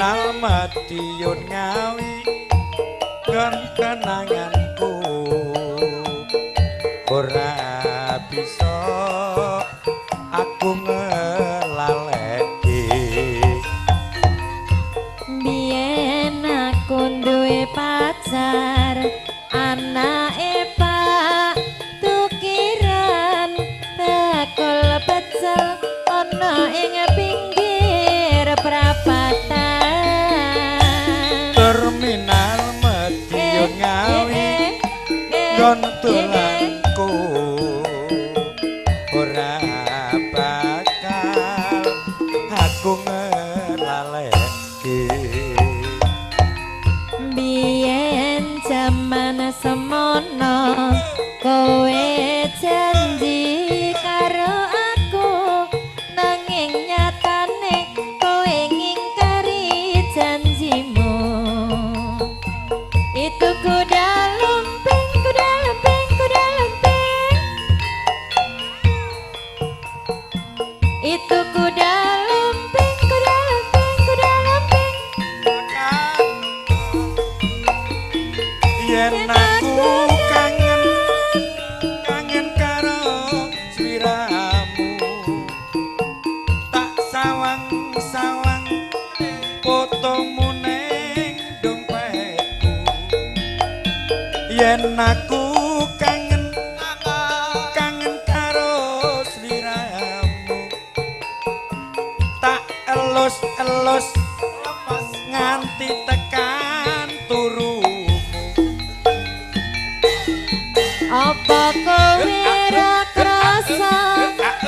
Terminal Madiun Ngawi kon kenanganku ora bisa aku ngelaleke. Biyen aku duwe pacar anake Pak Tukiran bakul pecel ana ing pinggir prapatan. Terminal Madiun Ngawi kon tulanku ora bakal aku ngelaleke. Biyen jaman semono kowe janji karo aku nanging nyatane kowe ngingkari janjimu. Itu kuda lumping, kuda lumping, kuda lumping. Itu kuda lumping, kuda lumping, kuda lumping. Yen aku kangen kangen karo sliramu tak sawang-sawang fotomu ning dompetku. Yen aku kangen kangen karo sliramu tak elus-elus nganti tekan turu. Apa kowe ra krasa tak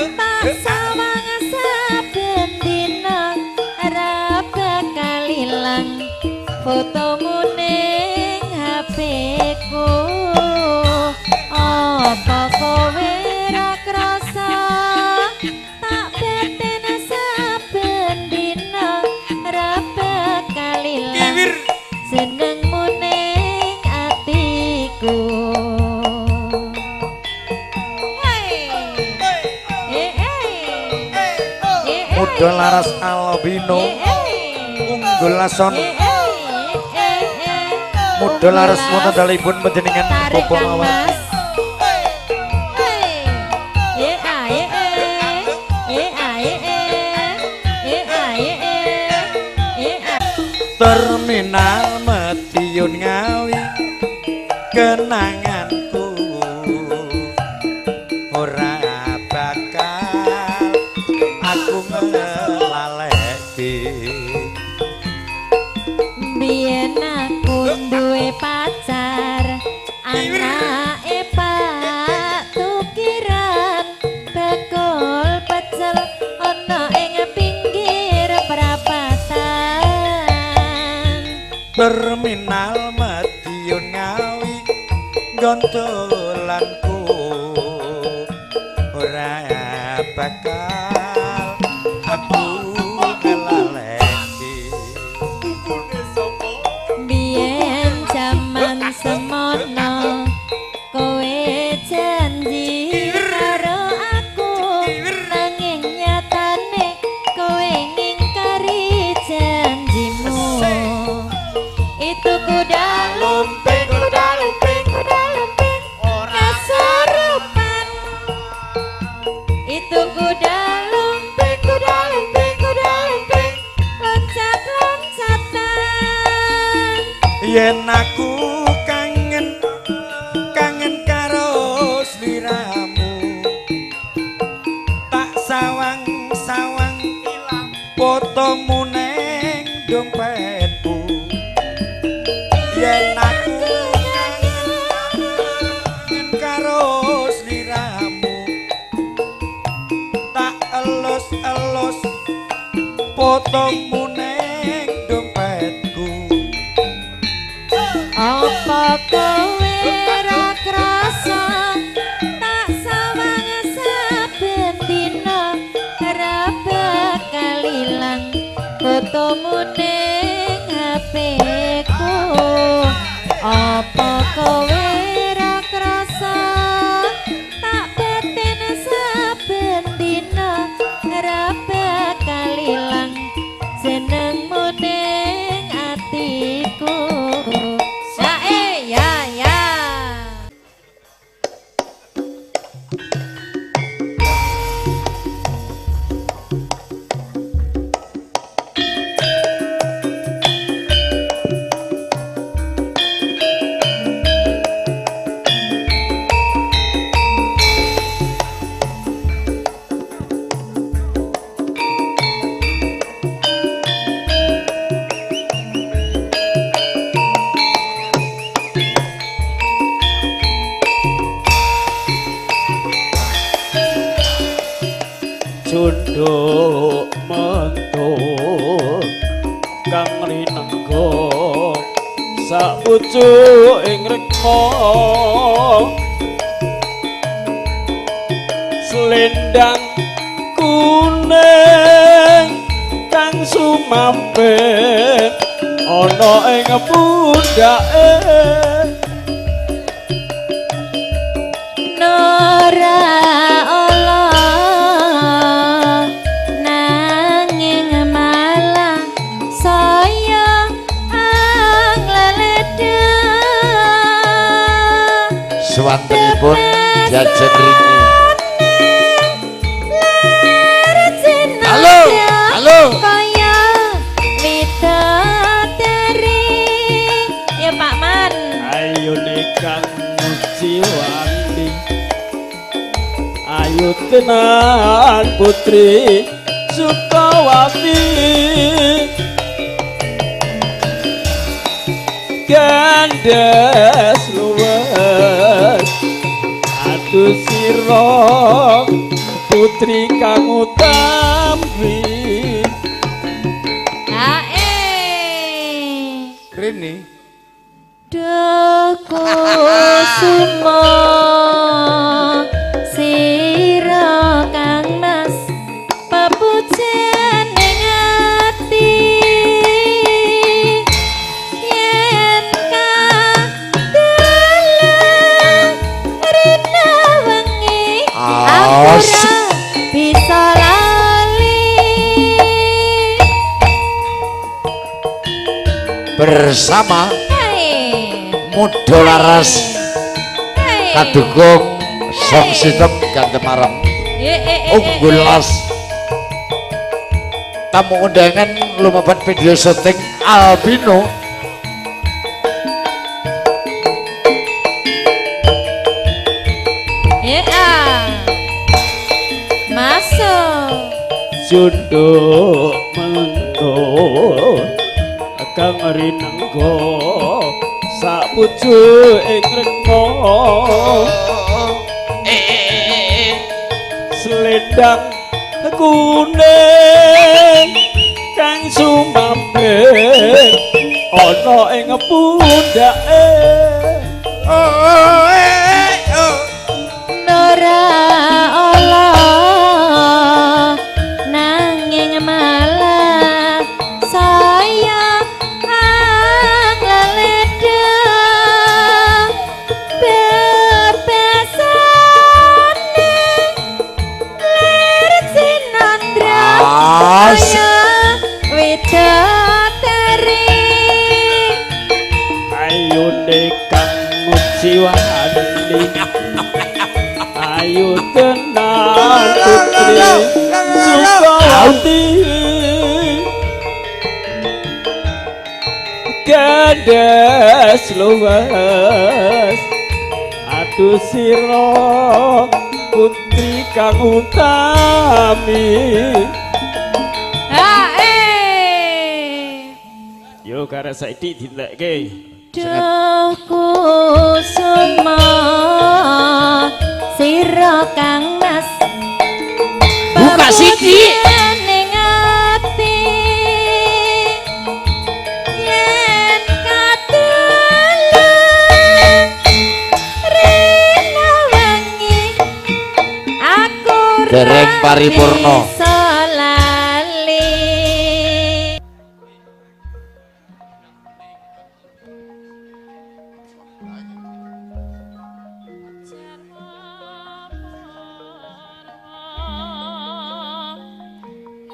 sawang saben dina ra bakal ilang fotomu ning HP-ku. Apa kowe ra krasa tak batin saben dina ra bakal ilang jenengmu ning atiku. Muda laras albino unggul lason muda laras wonten dalihipun panjenengan Bapak Mawar. Terminal Madiun Ngawi kenanganku ora bakal aku ngelaleke. Biyen aku duwe pacar anake Pak Tukiran bakul pecel ana ing pinggir prapatan. Terminal Madiun Ngawi nggon dolanku ora bakal aku ngelaleke. Biyen jaman semono kowe janji karo aku nanging nyatane kowe ngingkari janjimu. Itu kuda lumping, kuda lumping, kuda lumping kasurupan. Itu kuda lumping, kuda lumping, kuda lumping loncat-loncatan. Yen aku kangen kangen karo sliramu tak sawang-sawang fotomu ning dompetku. Yen aku kangen karo sliramu tak elus-elus fotomu ning dompetku. Apa kowe ra krasa tak sawang saben dina ra bakal ilang fotomu ning HP-ku. Apa kowe ra krasa tak batin saben dina ra bakal ilang jenengmu ning Cunduk mentul kang rinengga sapucuk ing rekma selendang kuning kang sumampir ana ing pundhake. Nora Allah nanging malah saya angleledha. Swantenipun jajen rini. Halo, halo. Kaya widodari. Ya Pak Man. Ayune kang mujiwani, ayu tenan putri Sukawati. Gandes luwes adu sira putri kang utami. Ae. Rini. Dukusuma sira kang mas pepujan ing ati yen kadeleng rina wengi aku ora bisa lali. Bersama Mudo Laras kadukung Song Sistem Gantemarem Unggul Las. Tamu undangan lumaban video syuting Albino. Masuk. Cunduk mentul kang rinengga sapucuk ing rekma selendang kuning kang sumampir ana ing pundhake. Nora Allah nanging malah saya angleledha bebasane lir sinandra kaya widodari. Ayune kang mujiwani, ayu tenan putri Sukawati. Gandes luwes adu sira putri kang utami. Hae. Yo kare saiki dintekke. Dukusuma sira kang mas Buka sithik. ning ati yen kateleng rina wengi aku Dereng paripurna. bisa lali.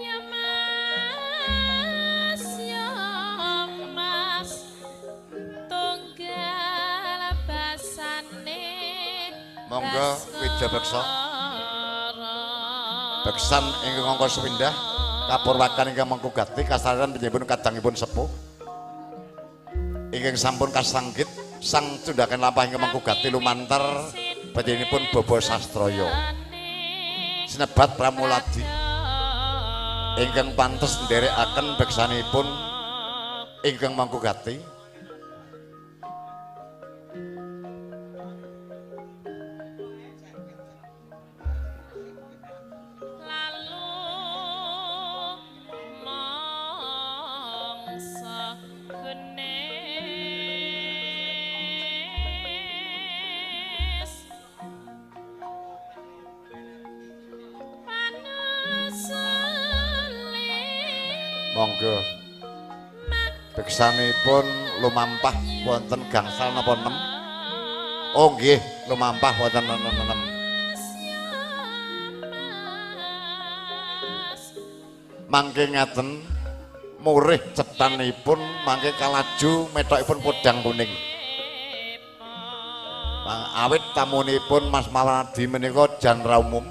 Ya Mas, ya Mas, tunggal basane. Monggo Widya Beksa. Beksan ingkang angka sepindah kapurwakan ingkang mangku gati kasaran panjenengan kadangipun sepuh ingkang sampun kasanggit sang cundhaken lampah ingkang mangku gati lumantar panjenenganipun Bapa Sastraya sinebat Pramuladi ingkang pantes nderekaken beksanipun ingkang mangku gati. Lalu Monggo. Beksanipun lumampah wonten gangsal napa 6? Oh nggih, lumampah wonten 6. Mangke ngaten murih cetanipun mangke kalaju methokipun podang kuning. Awit tamunipun Mas Mawardi menika jan ra umum.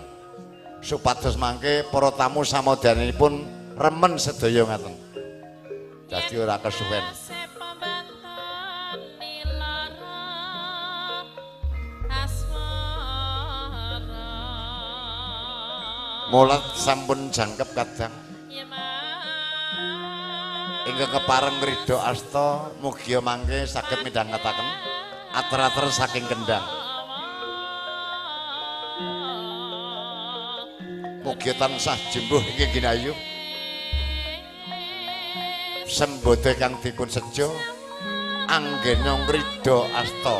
Supados mangke para tamu samodanipun remen sedaya ngaten. Dadi ora kesuwen. Mulat sampun jangkep kadang. Ingkang kepareng ngridho asta mugia mangke saged midhangetaken ater-ater saking kendang. Mugia tansah jembuh ing ginayu. Sembodhe kang dipun sejo anggena ngridho asta.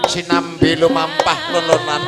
Sinambi lumampah lon-lonan.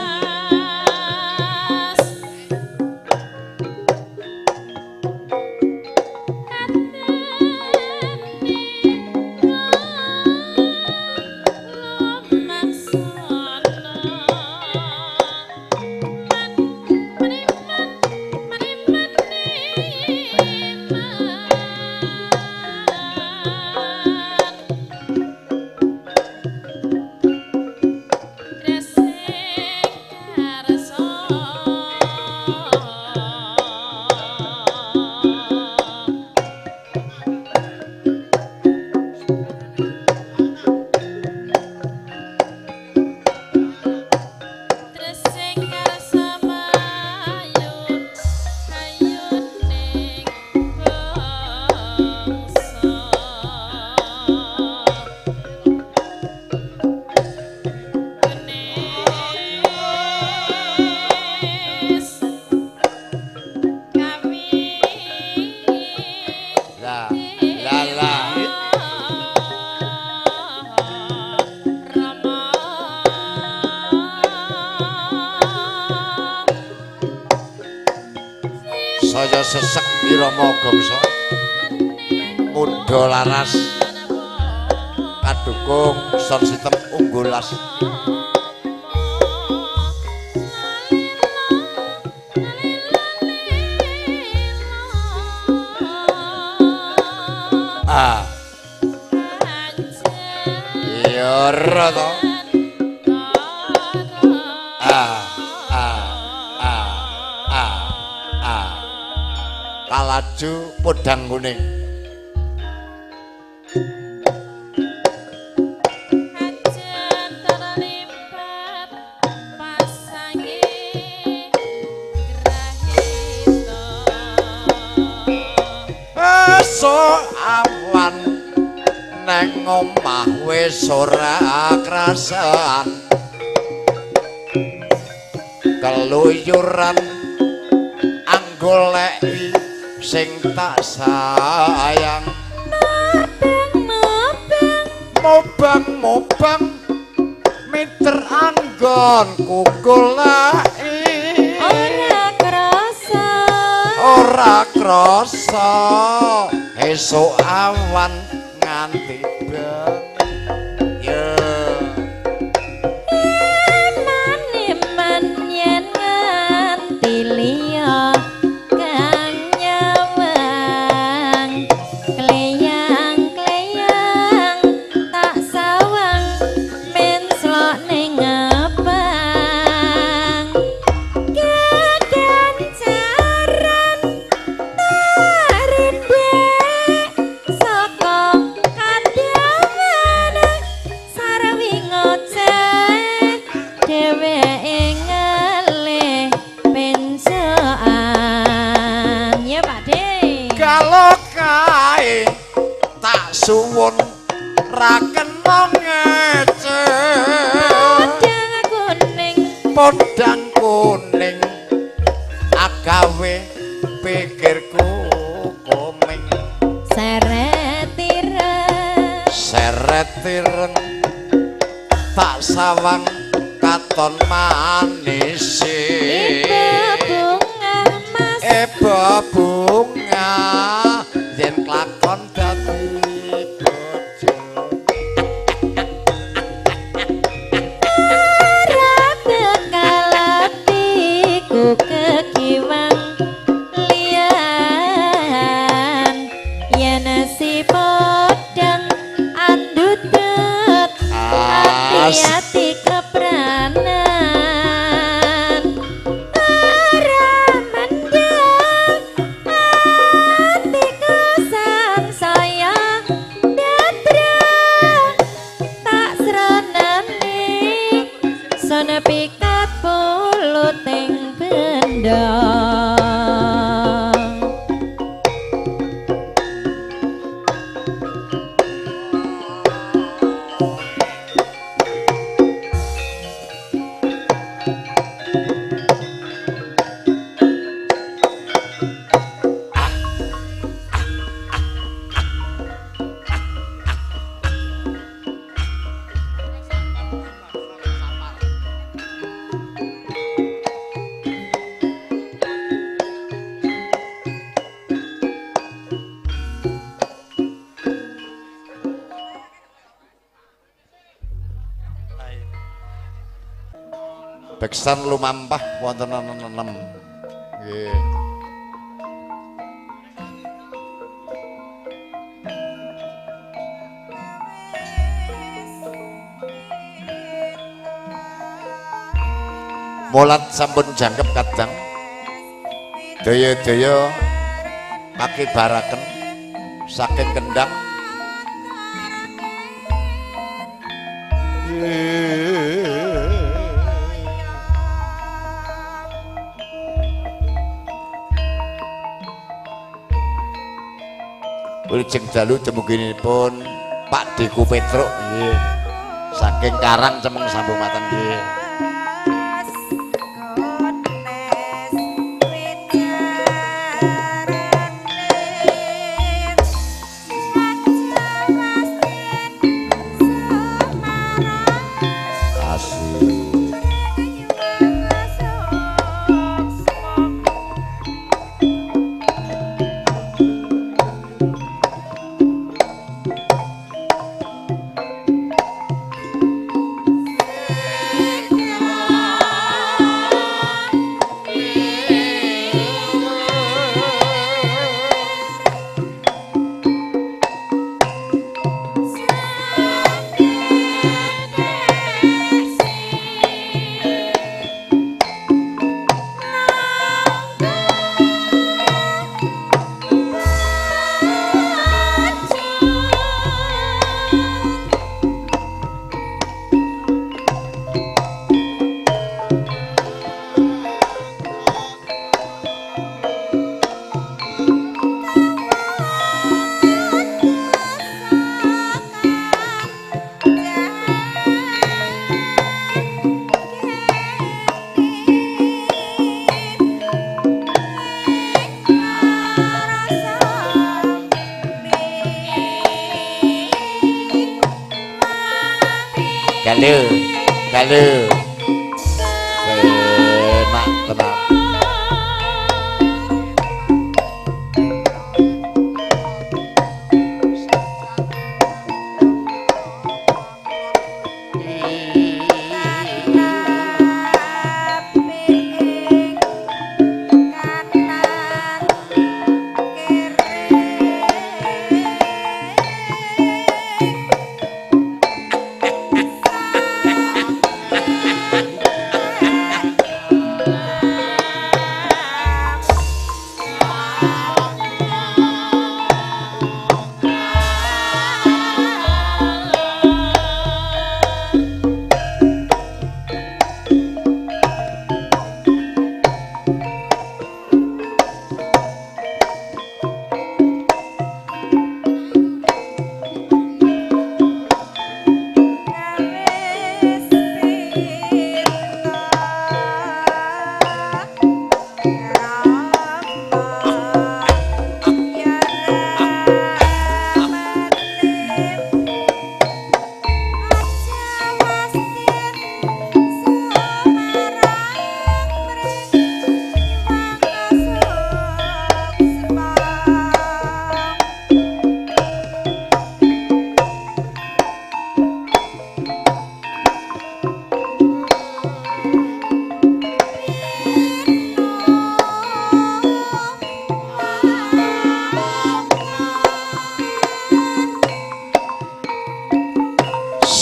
Saya sesek irama gongso mundha laras kadukung sound system unggulas. Ah, iya ora to. A A A A A. Kalaju podang kuning. Aja terlibat pasange grahita. Esuk awan neng omah wis ora krasan, keluyuran anggoleki sing tak sayang. Mobang Mobang mobang miter anggonku goleki ora krasa. Ora krasa esuk awan nganti bengi. Ya. Eman-eman yen nganti liya kang nyawang, kleyang-kleyang tak sawang menslok ning ngepang. Kegancaran tarindek saka kadyaman sarwi ngoceh dheweke ngelih pencokan. Ya Pak De. Kalau kae tak suwun ra kena ngece. Podang kuning Podang kuning agawe pikirku komeng. Seret ireng Seret ireng tak sawang katon manis. Ibu bunga mas. Eba bunga yen klakon dadi bojo. Ora bekal atiku kekiwang liyan, yen si podang andutut ati-ati kepranan. Ora mendeng atiku sangsaya datra tak sranane sono pikat puluting bendong. Beksan lumampah wonten enem. Nggih. Molat sampun jangkep kadang. Daya-daya kakibaraken saking kendang. Wilujeng dalu dumuginipun Pak Deku Petruk nggih. Saking Karang Cemeng Sambung Matan nggih. Asik. Galuh, galuh. Enak tenan.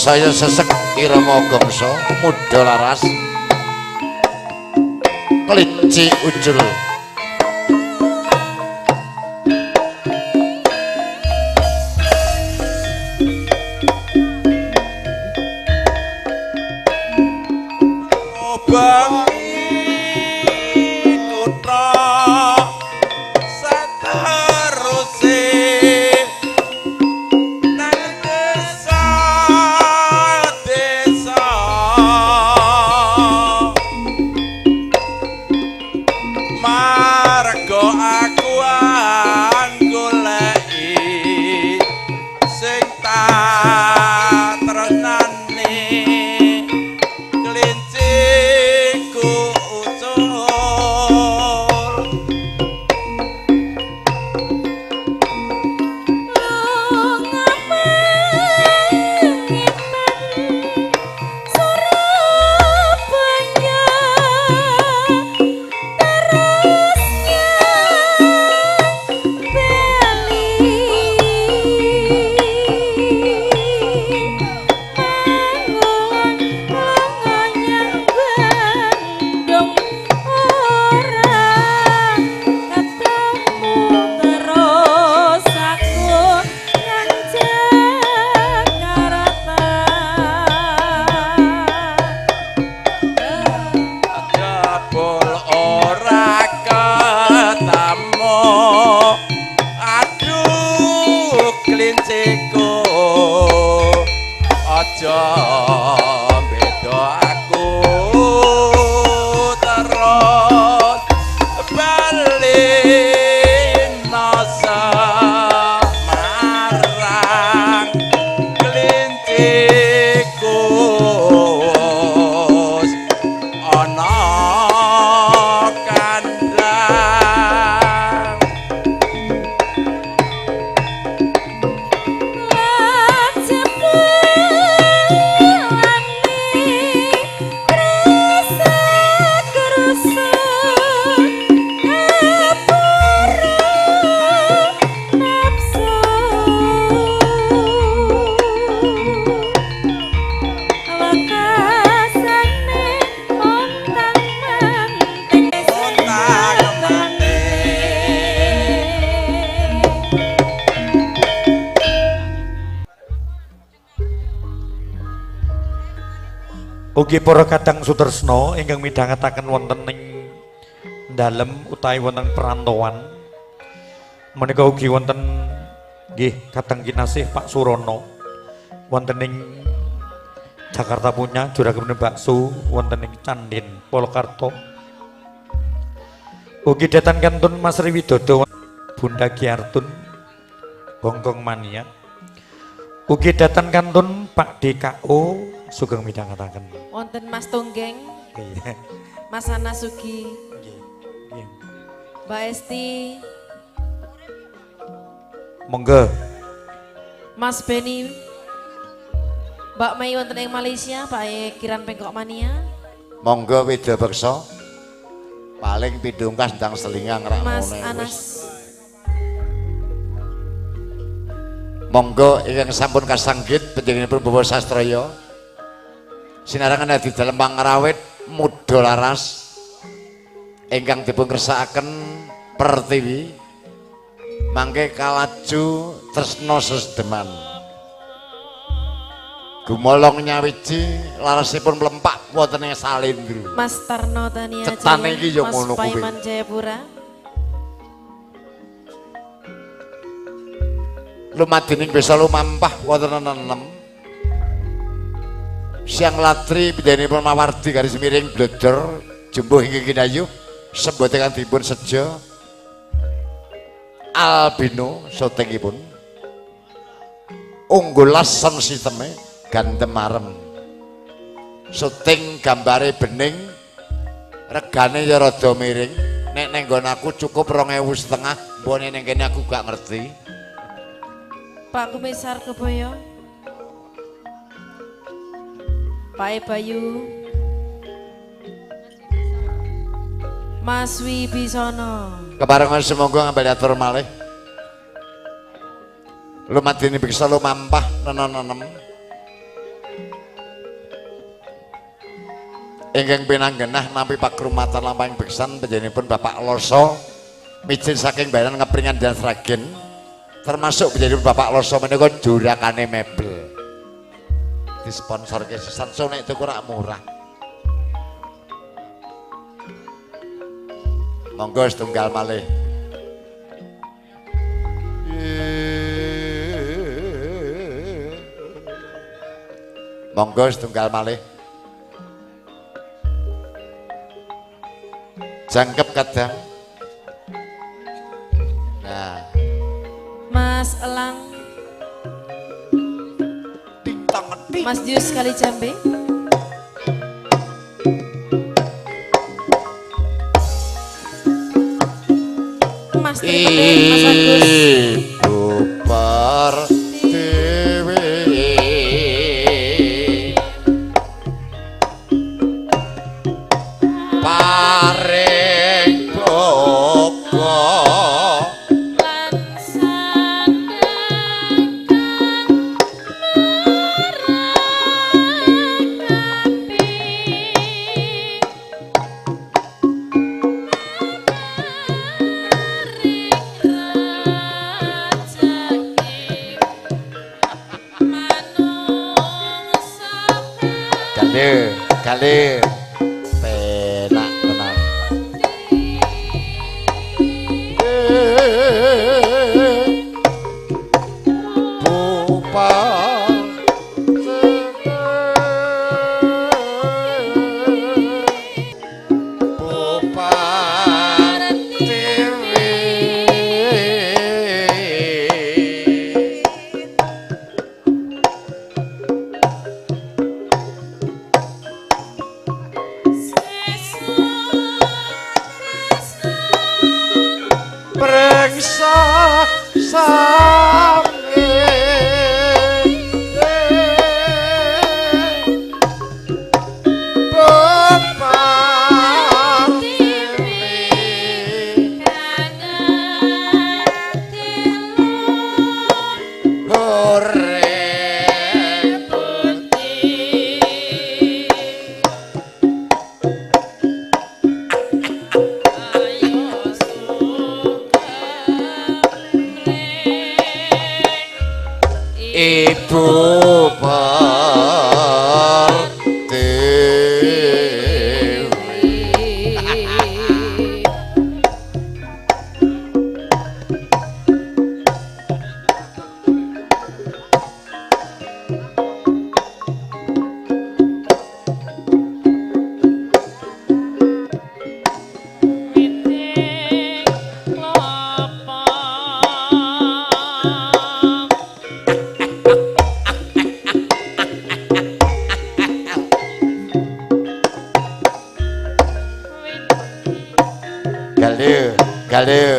Saya sesek irama gongso muda laras kelinci ucul. Ugi para kadang sutresna ingkang midhangetaken wonten ing dalem utawi wonten perantauan menika ugi wonten nggih kadang kinasih Pak Surono wonten ing Jakarta punya juragan bakso wonten ing Candin Polokarto. Ugi datan kantun Mas Riwidodo Bunda Giartun Hongkong Mania. Ugi datan kantun Pak DKO Sugeng midhangetaken. Wonten Mas Tunggeng. Nggih. Mas Anasugi. Nggih. Nggih. Mbak Esti. Monggo. Mas Beni. Mbak Mei wonten ing Malaysia, Pak E Kiran Pengkok Mania. Monggo Wida Beksa. Paling pidungkas ndang selingang rak Mas ngene Anas. wis. Monggo ingkang sampun kasanggit panjenenganipun Bapak Sastraya. Sinarangan di dalem pangrawit muda laras ingkang dipun kersakaken Pertiwi mangke kalaju tresna sesdeman. Gumolong nyawiji larasipun mlempak wonten ing salindru. Mas Tarno Tania Cetane iki ya Mas ngono kuwi. Paiman Jayapura. Lumadining besa lumampah wonten enem. Siang latri pidhanipun mawardi garis miring blodor jumbuh ingkang kinayuh sembote kang dipun seja albino syutingipun unggulas sound systeme gandem marem syuting gambare bening regane ya rada miring nek neng nggon aku cukup 2.500 mbone ning kene aku gak ngerti. Pak Komisar Keboyo, Pak E Bayu, Mas Wibisono. Keparengan semoga ngambali atur malih. Lumadini beksa lumampah nenem-nenem. Ingkang pinanggenah nampi pakrumatan lampahing beksan panjenenganipun Bapak Loso mijil saking Bayaran Ngepringan dan Sragen termasuk panjenenganipun Bapak Loso menika jurakane mebel. Disponsorke sisan so nek tuku rak murah. Monggo setunggal malih. Monggo setunggal malih. Jangkep kadang. Nah, Mas Elang, ting tong ting. Mas Yus Kalijambe. Mas Tripede, Mas Agus. Ibu Pertiwi paring boga Lan sandang marakapi maring rajake manungsa Kali, kali penak tenan. Gale.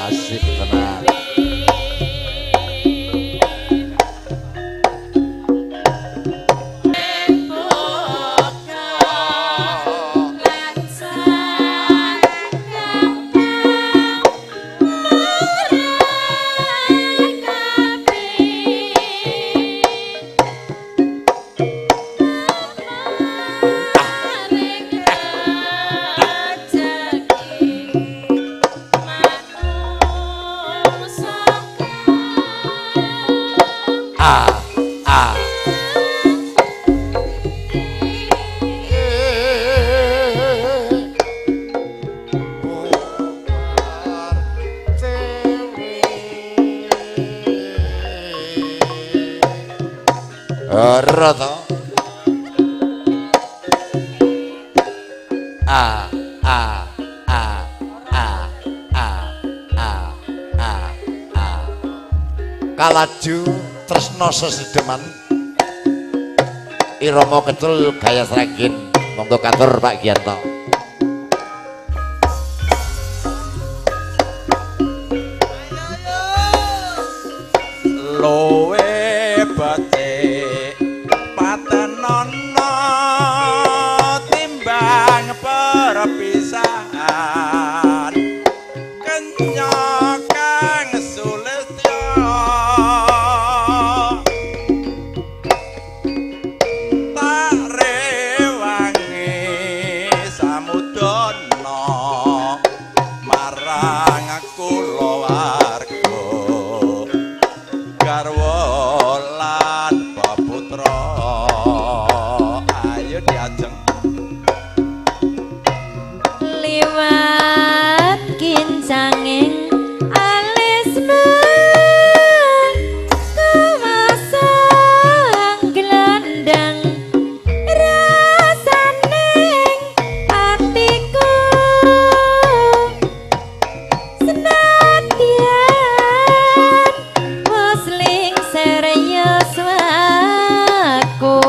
Asik tenan. Ora to. A A A A A A A A. Kalaju tresna sesideman irama kecul gaya sragin. Monggo katur Pak Gianto. Lowe becik patenono timbang perpisahan kenya kang sulistya tak rewangi samudana marang kulawarga garwa lan peputra. Ayo diajeng liwat kincanging alismu kumasang gelandang rasaning atiku senadyan wis serius aku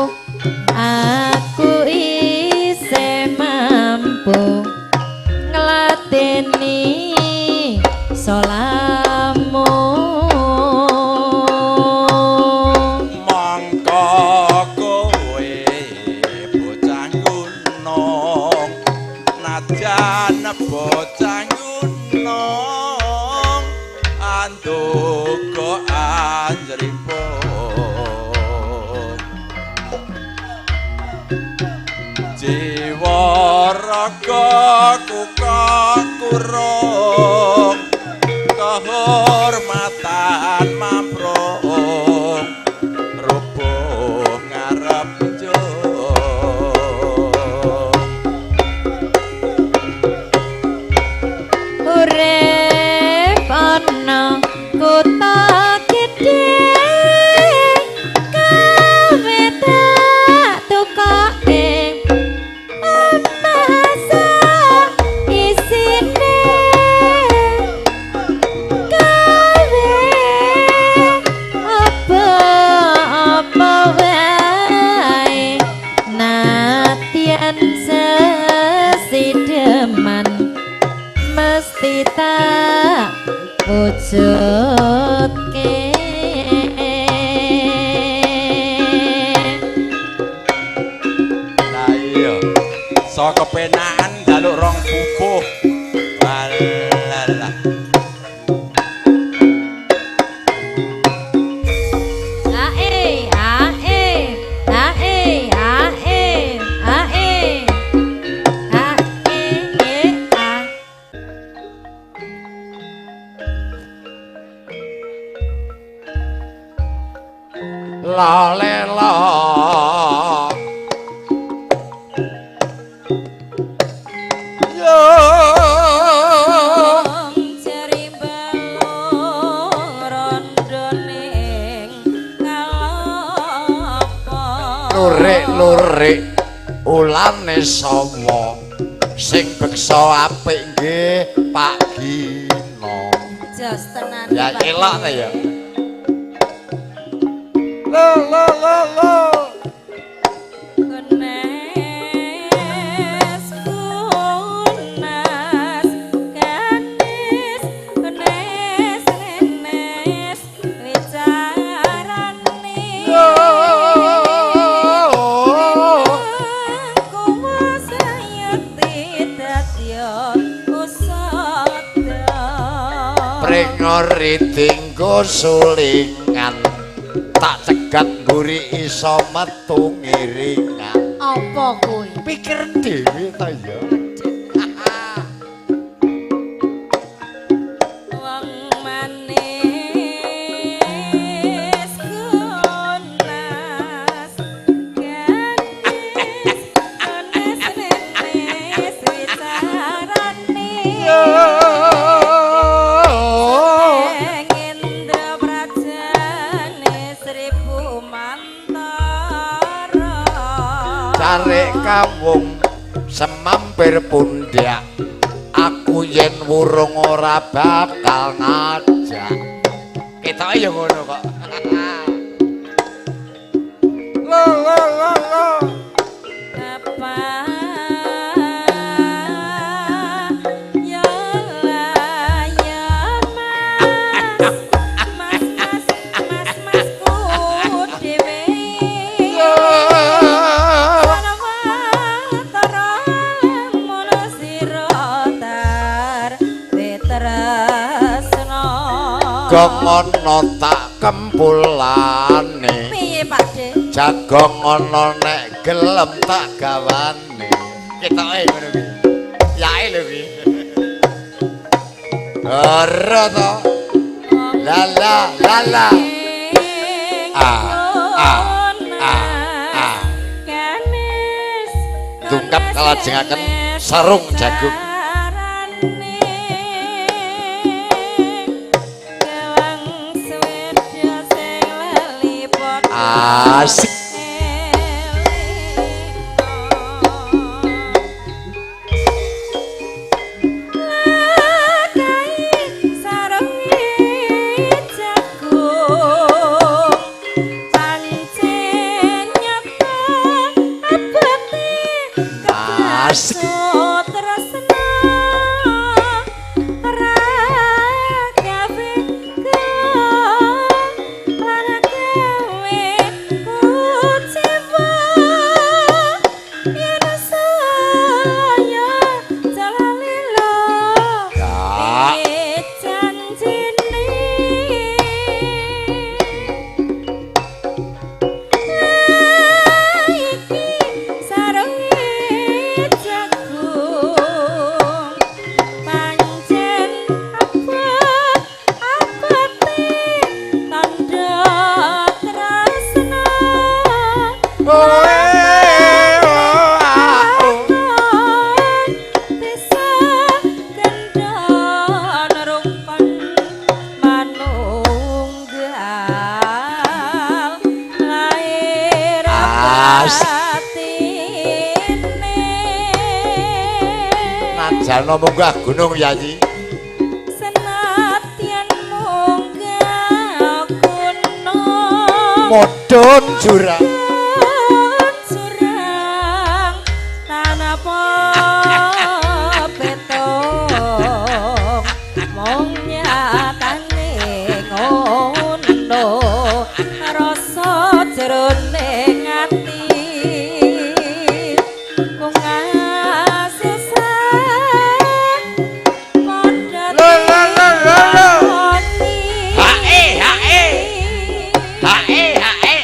aku isih mampu ngladeni solamu. Mongko kowe bocah gunung najan bocah gunung anduga anjripun jiwa raga kuka kurung kehormatan mamprung rubuh ngarep njung. Urip ana kutha gedhe kawe tak tukoke omah isine gawe apa-apa wae nadyan sesideman mesti tak wujudke. Lah iya, so kepenakan njaluk rong pupuh. Walah. A E A E A E A E A E A E E A. La le la. Yo. Jari balung rondo ning kalapa. Lurik-lurik ulane sawa sing beksa apik nggih Pak Gino. Jos tenan. Ya Pak elok Gino. ta ya. Lo lo lo lo. Kunes kunas Mori dinggo sulingan. Tak cegat mburi iso metu ngiringan. Apa kuwi? Pikir dhewe ta ya. Wong manis gunas ganis ganis nenes wicarane. Indra Prajane seribu mantara. Carik kawung semampir pundak. Aku yen wurung ora bakal ngajak. Ketoke ya ngono kok. Lo lo lo lo. Apa ya la ya mas mas mas mas masku dhewe. Sanawatara mono sira tar tresna. Gong ana tak kempulane. Piye Pak De? Jagong ana nek gelem tak gawane. Ketoke ngono kuwi. Yae lho kuwi. Ora to. La la la la. A a a a. Dungkap kalajengaken sarung jagung. Asik. Asik. Ya. Najana munggah gunung Yayi. Senadyan munggah gunung Mudhun jurang. Jurang tanapa petung mung nyatane ngono rasa jroning ati kung asusah padha Lo lo lo lo lo. Hae hae. Hae hae.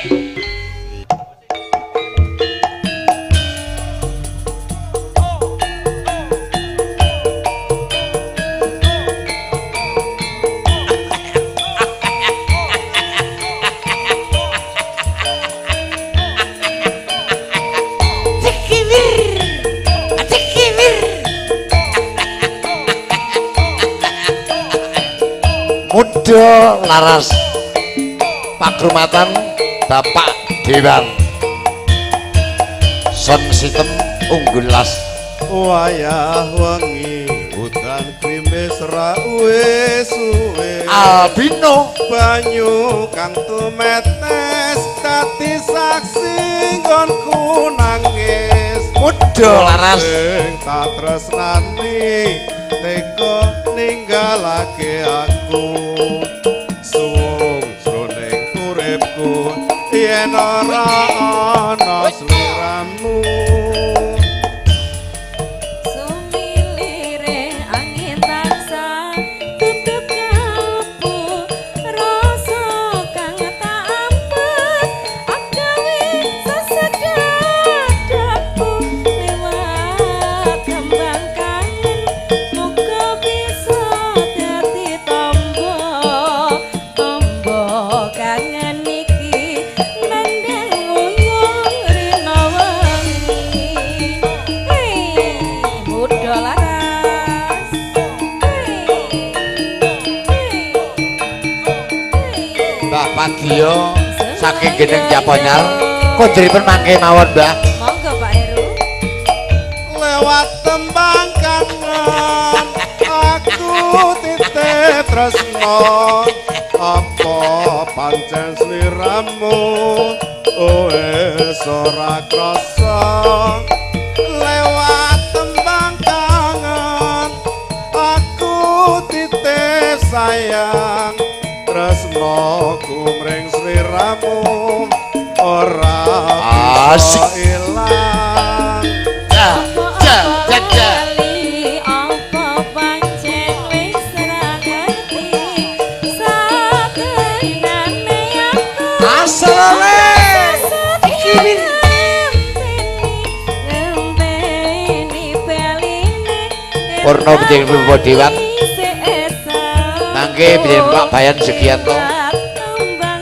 Muda laras pakrumatan Bapak Dewan Sound System unggul las. Wayah wengi udan grimis ra suwe Albino banyu kang tumetes dadi saksi nggonku nangis. Muda laras sing tak tresnani teka ninggalake aku suwung jroning uripku yen ora ana sliramu. Sumilire angin tansah tutup kabut. Sumadio saking Gendeng Japonyar kondripun mangke mawon Mbah. Monggo Pak Heru. Lewat tembang kangen aku titip tresno apa pancen sliramu wis ora krasa lewat tembang kangen aku titip sayang tresnoku mring sliramu ora bisa ilang. Purno Bijeng Bapak Dewan mangke Bijeng Pak Bayan Sugianto.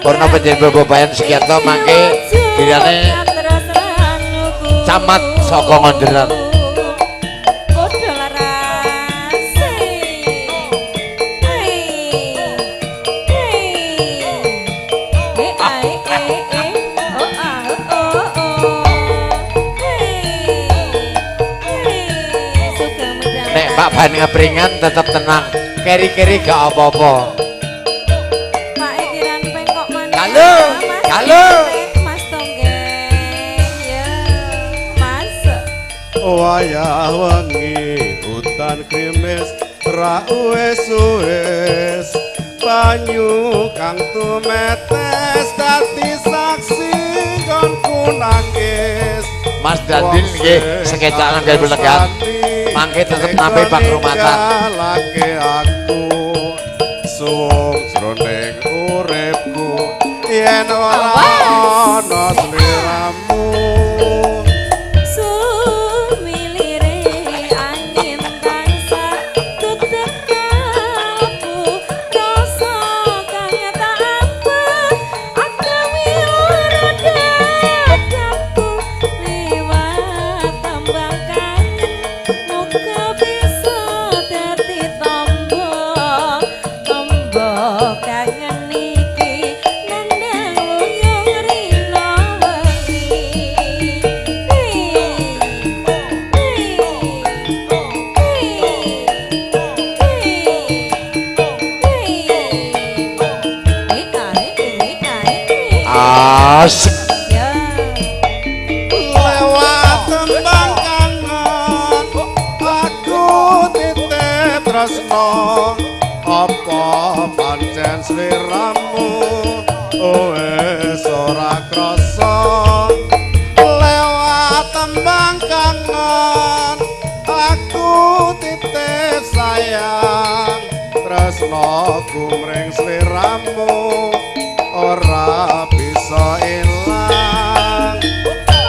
Purno Bijeng Bapak Bayan Sugianto mangke dirane camat saka Ngonderan. Nek Pak Bayan ngepringan tetep tenang, keri-keri gak apa-apa. Pak Kiran pengkok mana? Halo, halo. Mas Tonggeng, ya, Mas. Wayah wengi udan krimis ra uwes-uwes banyu kang tumetes dadi saksi nggonku nangis. Mas Dandin nggih sekecakan gawe belegan. Mangke tetep nampi pakrumatan. Lake aku suwung jroning uripku yen ora ana sliramu. Sumilire angin tansah tutur kapu rasa kang tak apet akawi ora dadaku liwat tambang kangen muga bisa dadi tombo tombo kangen iki nandang luyung rina wengi. Asik. Lewat tembang kangen aku titip tresno apa pancen sliramu wis ora krasa lewat tembang kangen aku titip sayang tresnoku mring sliramu ora bisa ilang.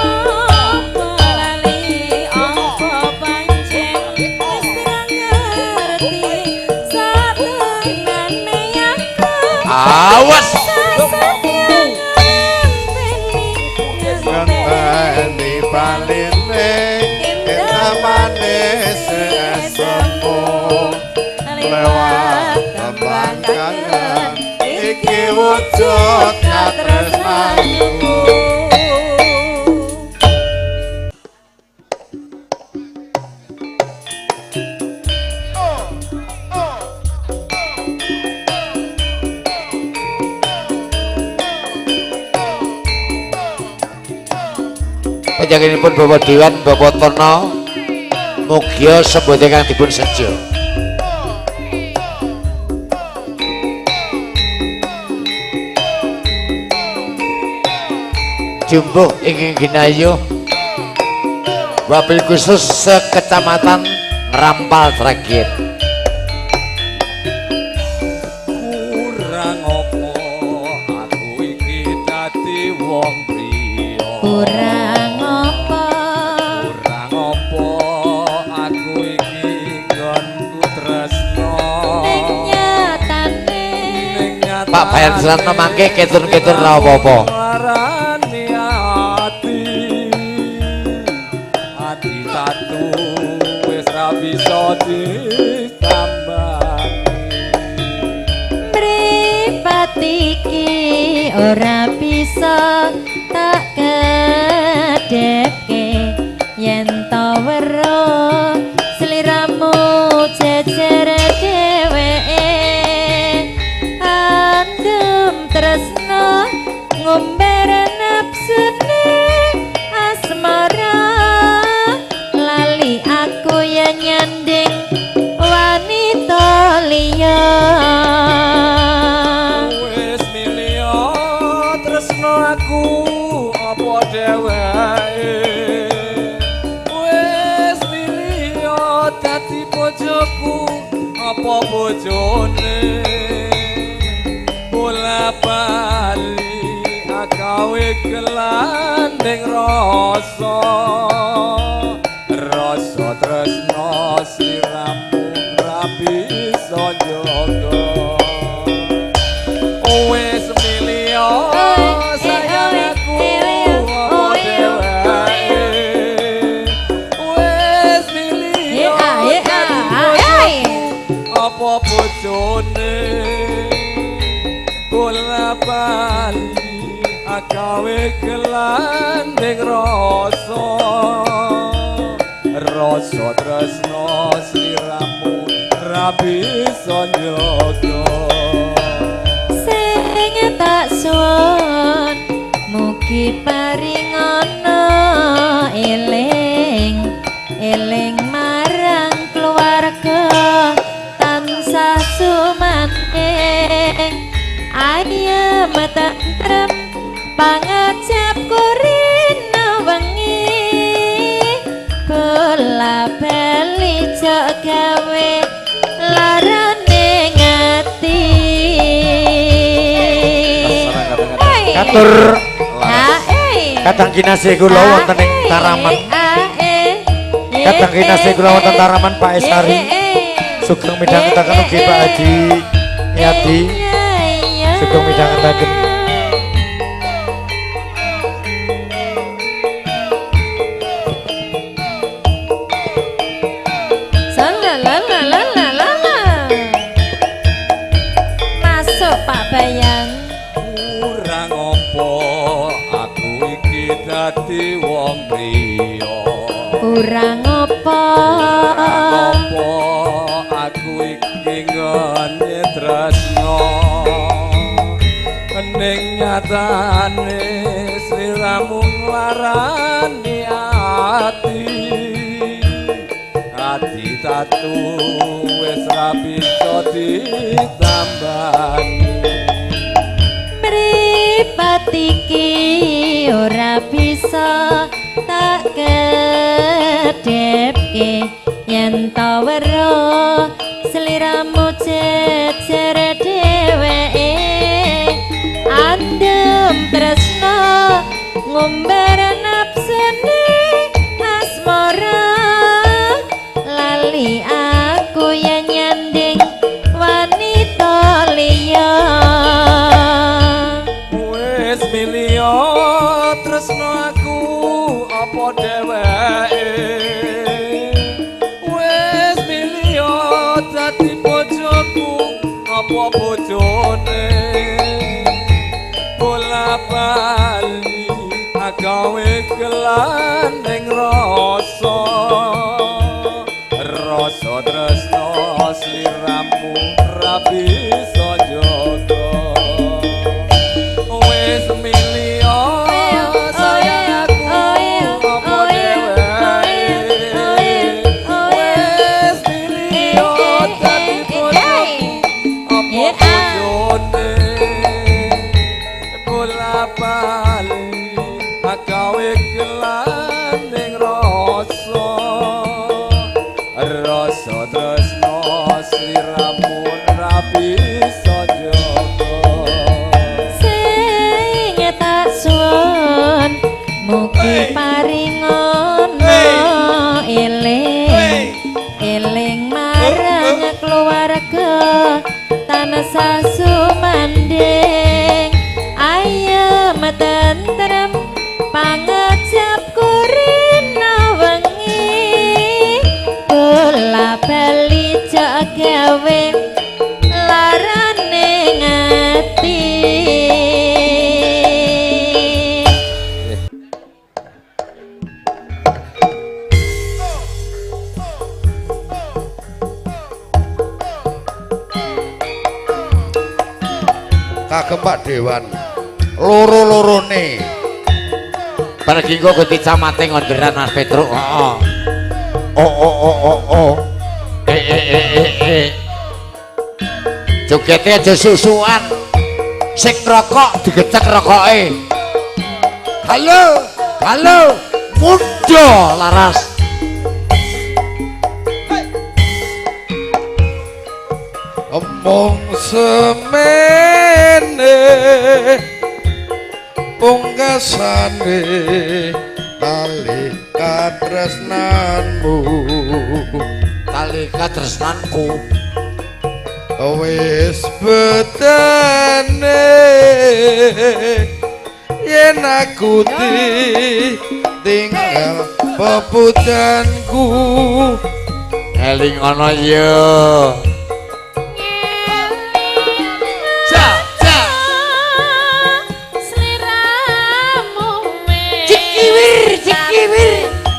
Apa lali apa pancen wis ra ngerti satenane aku. Awas. Ngenteni baline enamane sesemu lewat tembang kangen iki wujud katresnanku. Panjenenganipun Bapak Dewan Bapak Tono mugia sembote kang dipun sejo. Jumbuh ingkang ginayuh wabil khusus sekecamatan Ngrampal Sragen. Kurang apa aku iki dadi wong priya. Kurang apa Kurang apa aku iki nggonku tresno. Ning nyatane Pak Bayan Suratno mangke ketun-ketun ra apa-apa. Larani ati ati tatu wis ra bisa ditambani. Mripat iki ora bisa tak kedhepke yen to weruh sliramu jejer dheweke andem tresno ngumbar nafsune asmara lali aku yen nyanding wanita liya. Wis milih tresno aku apa dheweke, wis milih dadi bojoku apa bojone, bola bali akawe kelanding rasa, rasa tresno sliramu ra bisa njaga. Wis milih sayang aku apa dheweke, wis milih dadi bojoku apa bojone, bola bali akawe kelanding rasa, rasa tresno sliramu ra bisa njaga. Sing tak suwun mugi paringana eling eling marang keluarga tansah sumandhing ayem tentrem pangajap kurina wengi bola bali jok gawe larane ngati. Katur kadang kinasih kula wonten ing Taraman. Kadang kinasih kula wonten Taraman Pak Esari. Sugeng midhangetaken ugi Pak Haji Yadi. Sugeng midhangetaken. Masuk Pak Bayan. Kurang apa aku iki dadi wong priya, Kurang apa apa aku iki ngene tresno, ning nyatane sliramu nglarani ati, ati tatu wis ra bisa ditambani. Mripat iki ora bisa tak kedhepke yen to weruh sliramu jejer dheweke andem tresno ngumbar nafsune asmara lali aku yen nyanding wanita liya. Wis milih tresno aku apa dheweke, wis milih dadi bojoku apa bojone, bola bali agawe kelanding rasa, rasa tresno sliramu ra bisa njaga. Wis milih sayang aku apa dheweke, wis milih dadi bojoku apa bojone, bola bali agawe kelanding rasa, rasa tresno sliramu ra bisa njaga. Sing tak suwun mugi paringana eling eling marang keluarga tansah sumandhing ayem tentrem pangajap kurina wengi bola bali jok gawe larane ngati. Kagem Pak Dewan. Loro-lorone. Pergi kok ganti camate ngonderan Mas Petruk. Heeh. Oh oh oh oh oh. Eh eh eh eh eh. Jogete aja susuan. Sing rokok digecek rokoke. Halo, halo, muda laras. Omong semene pungkasane tali katresnanmu, tali katresnanku wis betane yen aku tinggal pepujanku. Eling ana ya.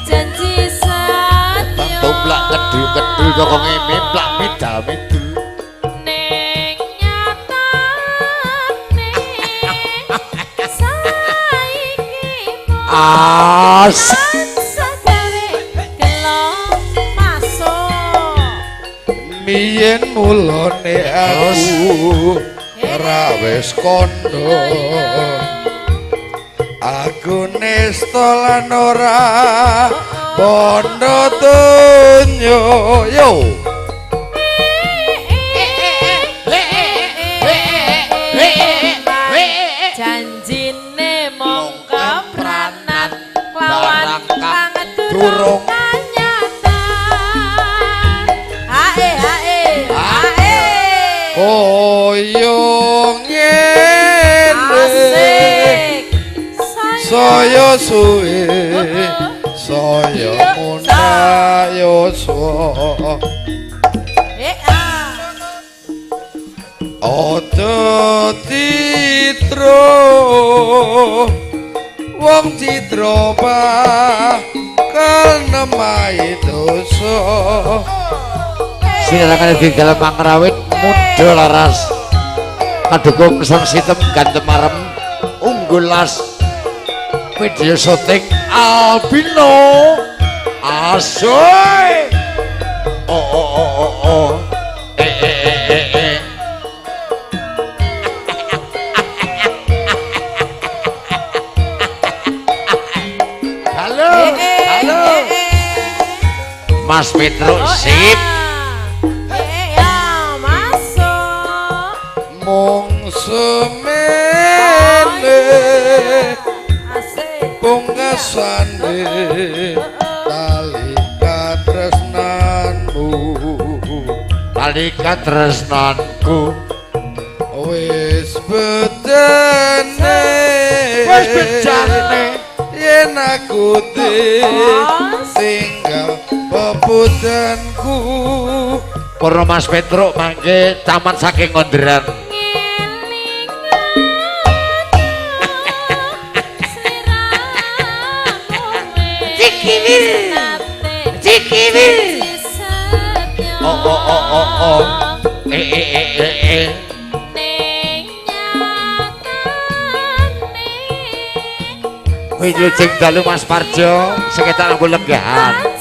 Janji satya Tumplak kedul-kedul kokonge mimplak midal midul ning nyatane saiki asik gawe gelo masuk miyen mulane aku ora wis kondo aku nesta lan ora bondo dunyo yo. Janjine mung kepranan lawan kang durung kanyatan. Hae hae hae koyo ngene saya suwe saya mundha yuswa aja citra wong citra bakal nemahi dosa. Sinarangane di dalam mangrawit mudha laras kadukung sang sitem gantem marem unggul las video syuting albino asoy. Oh oh oh oh oh eh eh eh eh eh. Halo halo Mas Petruk sip. Ya masuk mung semene pungkasane tali katresnanmu, tali katresnanku wis bedane wis bejane yen aku tinggal pepujanku. Para Mas Petruk mangke camat saking Ngonderan. Cikiwir cikiwir oh oh oh oh oh eh eh eh eh eh. Wilujeng dalu Mas Parjo sekitar anggo lenggahan.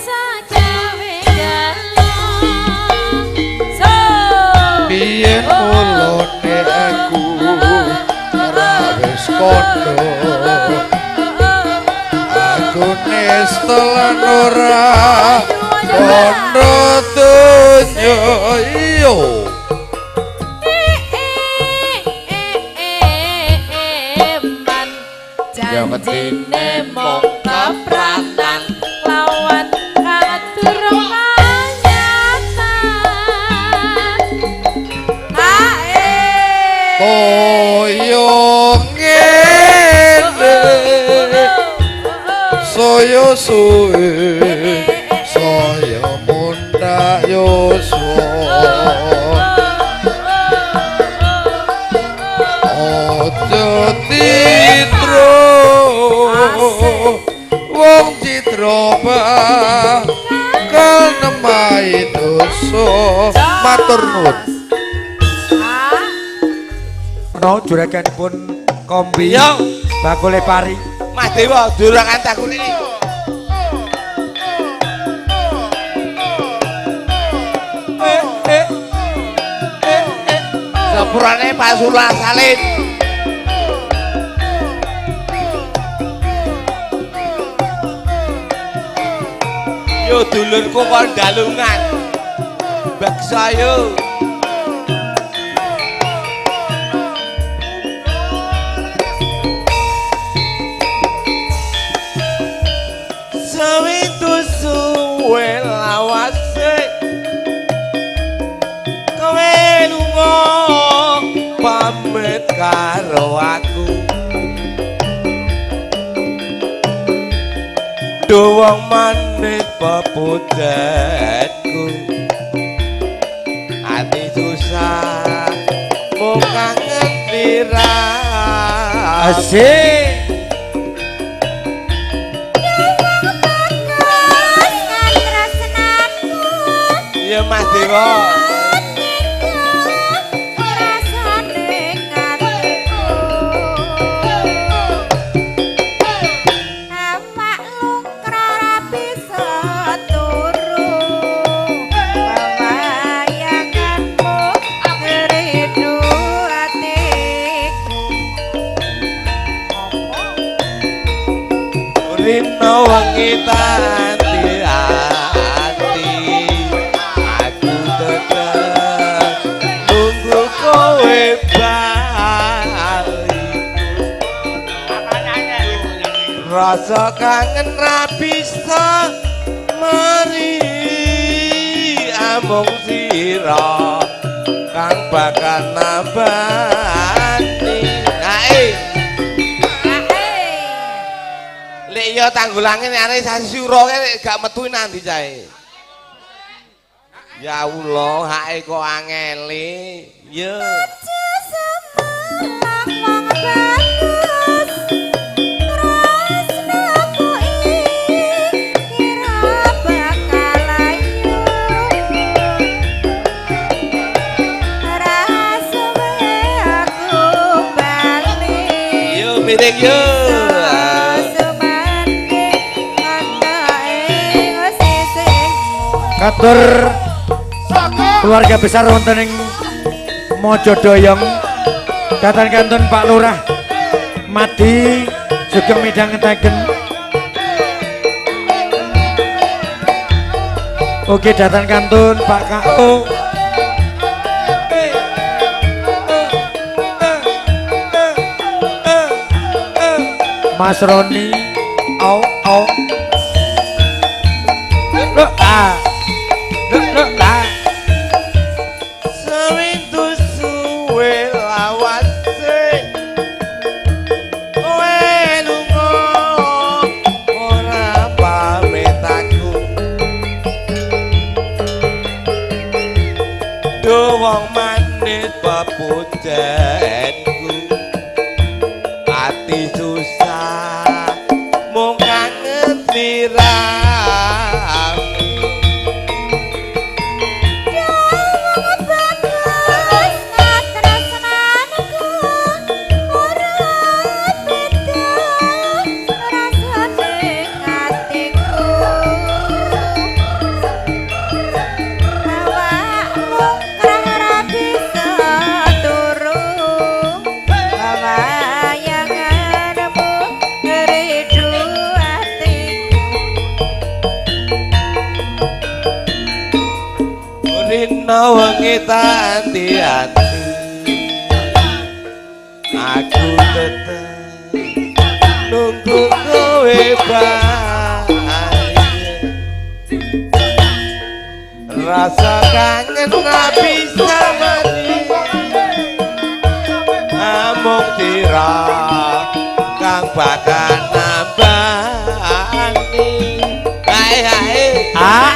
Biyen mulane aku ora wis kondo aku nesta lan ora kondo donya iyo. Janjine mung kepranan lawan kang durung kanyatan. Hae koyo ngene saya suwe saya mundha yuswa aja citra wong citra bakal nemahi dosa. Matur nuwun. Sudarsono juraganipun kombi. Yo. Bakule pari. Mas Dewa juragan takune iki. Sepurane Pak Sulah Salim. Yo dulurku kon dalungan. Baksa yo. Sewintu suwe lawase kowe lunga pamit karo aku. Duwong manit pepundhenku, ati susah mung kangen liramu. Asik. Iya Mas Dewa. Rino wengi tanti ati, aku tetep nunggu kowe bali. Rasa kangen ra bisa mari, amung sira kang bakal nambani. Ae. Lek iya tanggulange nek arep sasi sura kae gak metu nang ndi cahe. Ya Allah, hake kok angele. Ya. Yo miring yo. Katur keluarga besar wonten ing Mojodoyong, datan kantun Pak Lurah Madi sugeng midhangetaken. Oke, datan kantun Pak KO. Mas Roni, au au. Loh, ah. Sewintu suwe lawase kowe lunga ora pamit aku. Duh wong manis pepundhenku, ati susah mung kangen sliramu. Rino wengi tanti ati, aku tetep nunggu kowe bali. Rasa kangen ra bisa mati, amung sira kang bakal nambani. Ae ae ae.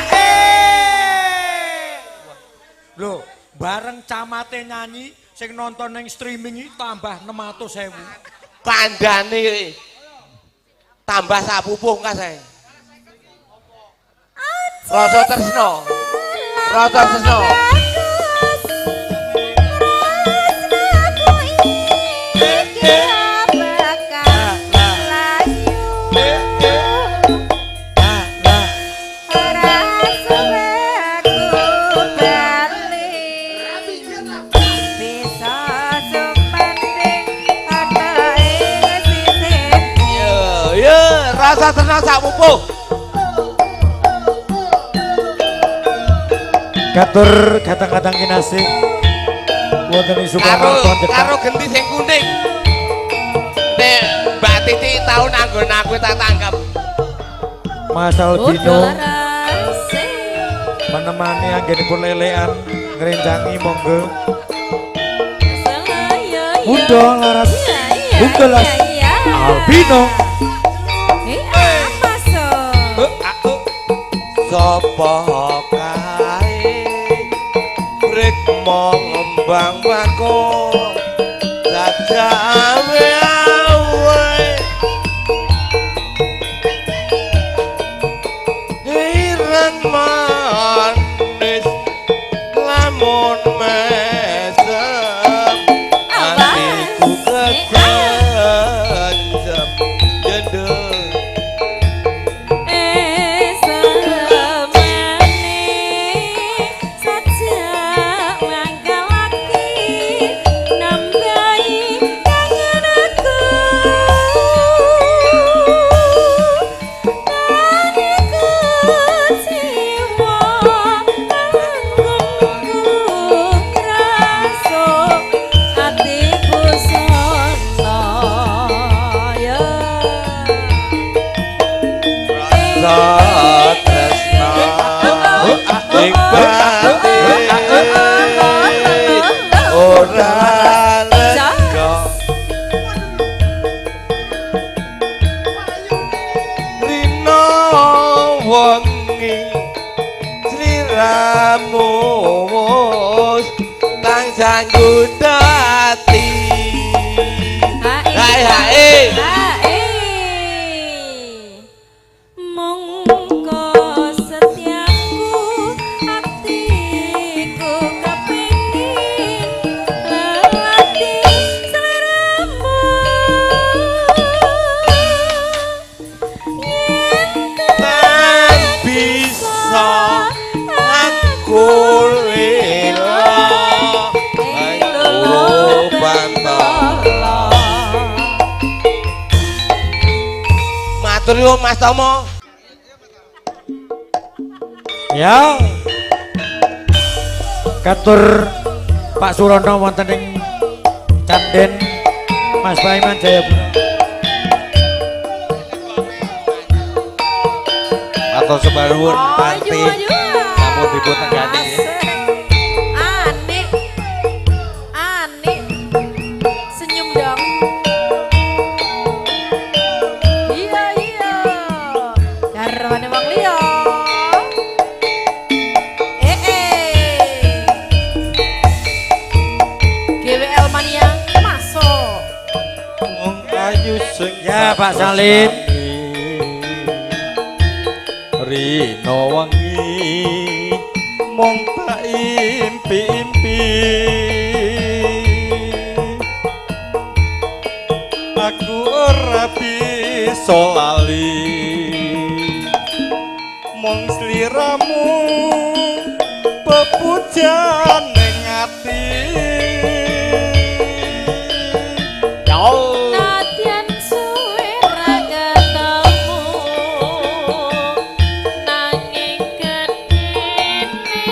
Lho, bareng camate nyanyi sing nonton ning streaming iki tambah 600.000. Kandhane tambah sak pupuh kas ae. Rasa tresno. Rasa tresno. Tono sak pupuh. Katur kadang-kadang kinasih wonten ing Sukamarta karo genti sing kuning. Nek Mbak Titi tau nanggon aku tak tanggap. Mas Albino menemani anggenipun lelean ngrencangi monggo. Muda laras bungkelas Albino. Sapa kae rikma ngembang bako jajawe awe ireng manis lamun mesem atiku kejejem jendel. Mas Tomo. Ya. Katur Pak Surono wonten ing Canden Mas Paiman Jayapura. Matur sembah nuwun Panti. Sampun dipun tenggani. Anik. Anik. Senyum dong. Iya iya. Garwane wong liya. GWL Mania masuk. Wong ayu sing ya Pak Salim. Rino wangi mong tak impi-impi. Aku ora bisa lali mong sliramu pepujan ning ati. Nadyan suwe ra ketemu nanging gedene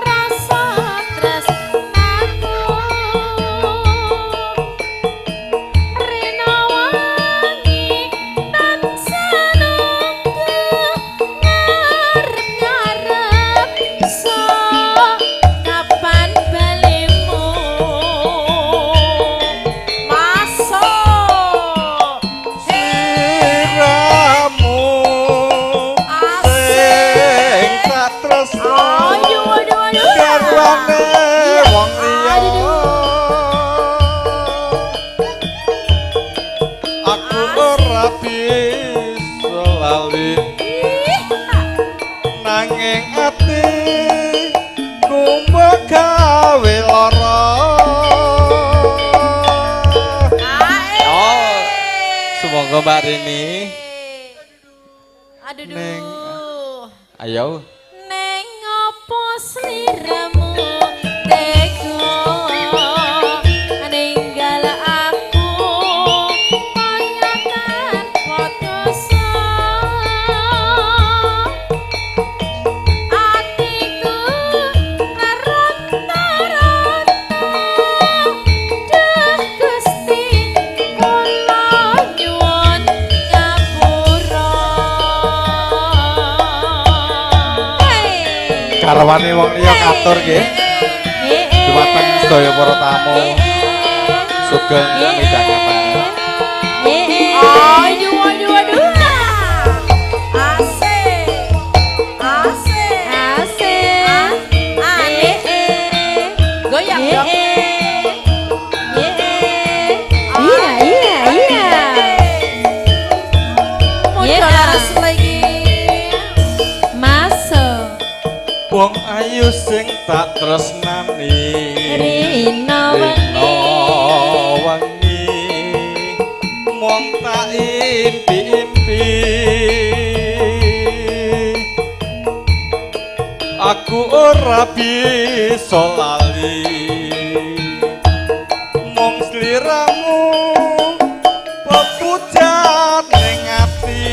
rasa tresnaku rena wangi tansah nunggu ngarep-ngarep so kapan balimu masuk. Sliramu sing tak tresno Aduh, aduh, aduh. garwane wong liya. Aku ora bisa lali nanging ati ku gawe lara. Oh, sumangga Mbak Rini. Aduh, Neng. duh. Ayo. Neng opo sliramu tega ninggal aku kaya tanpa dosa. Garwane wong liya katur nggih. Dumateng sedaya para tamu. Sugeng midhangetaken. Aduh aduh aduh. Asik. Asik. Asik. Aneh. Goyang dong. Iya, iya, iya. Muncul laras lagi. Masuk. Wong ayu sing tak tresnani. Rino Rino wengi. wengi. Mong tak impi-impi. Aku ora bisa lali. Mong sliramu pepujan ning ati.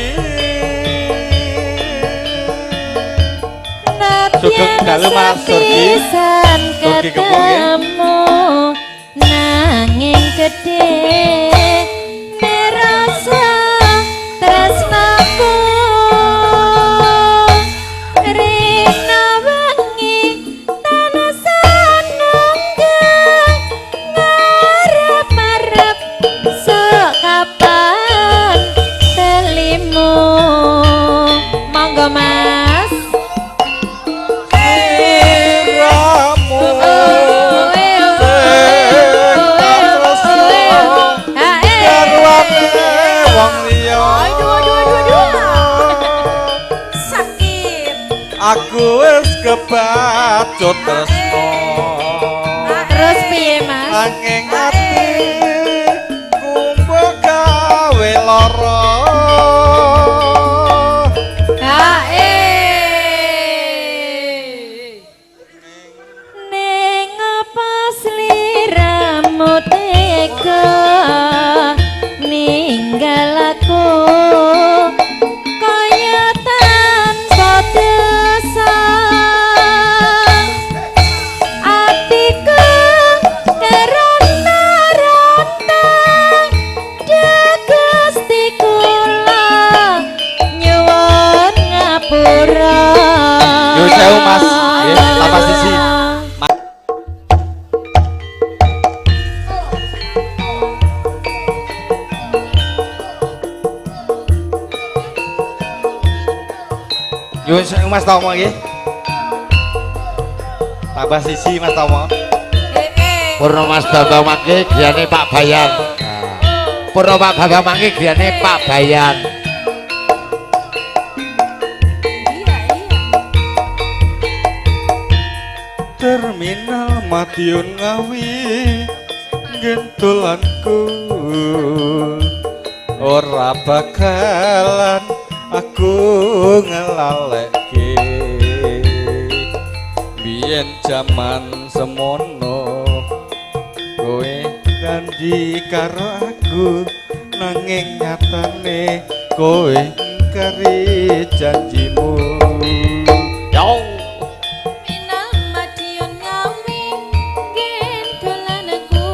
Sugeng dalu Mas Surgi. Pisan Surgi Kepung, nggih. ketemu nanging gedhe nerasa tresnaku rina wengi tansah nunggang ngarep-arep sok kapan telimu. Monggo Mas. Sliramu sing tak tresno garwane wong liya. Aduh aduh aduh aduh. Sakit. Aku wis kebacut tresno. Terus piye Mas? Nanging ati kumpul gawe lara. Ning apa sliramu tega ninggal aku kaya tanpa dosa. Atiku keronta-ronta Gusti kula nyuwun ngapura. Nyuwun sewu, Mas. Nggih, tambah siji. Nyuwun sewu Mas Tomo nggih. Tambah siji Mas Tomo. Purna Mas Bambang mangke griyane Pak Bayan. Purna Pak Bambang mangke griyane Pak Bayan. Iya iya. Terminal Madiun Ngawi gentulanku ora bakalan aku ngelalekke. Biyen jaman semono kowe janji karo aku nanging nyatane kowe ngkari janjimu. Yo. Minal Madiun Ngawi gendolanku